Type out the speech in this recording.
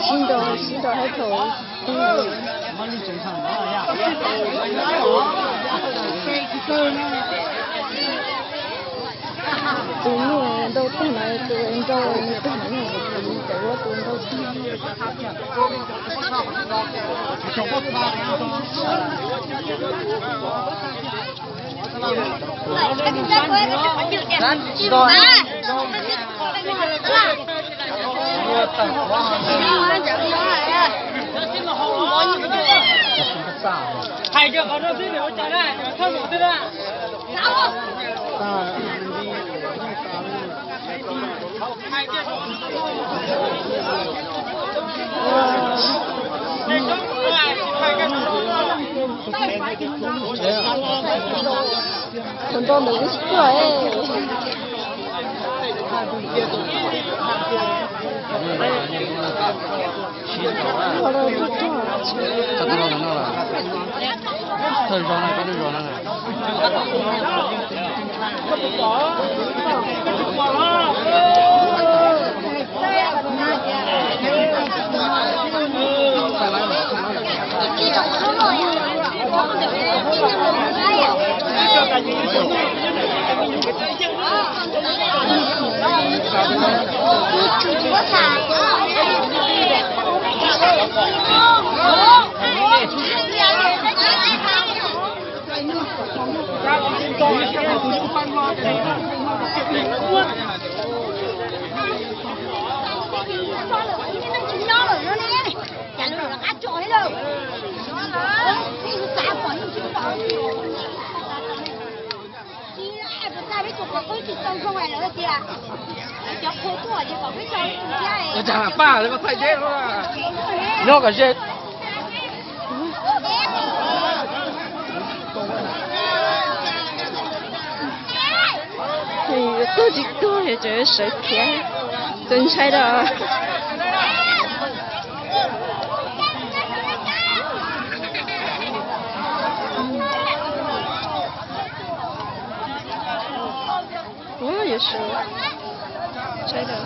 Sib nraus, sib nraus, sib nraus hais thaum tus niag nrau tag na, tus nrau tag na, tus ua tus nrau tag. Hais rau qhov no xwb, ua cas na, thauj mus xwb na. Tus nrau ntawd kuj tsis tuaj. Thawj zaug no, peb lub zos no. Ua cas paj lawv thaij deb luaj. Nyob kom ze. Tuag tsis tuag es tseem sawv khiav, txaus ntshai dab. Ua yuav sawv, ntshai dab.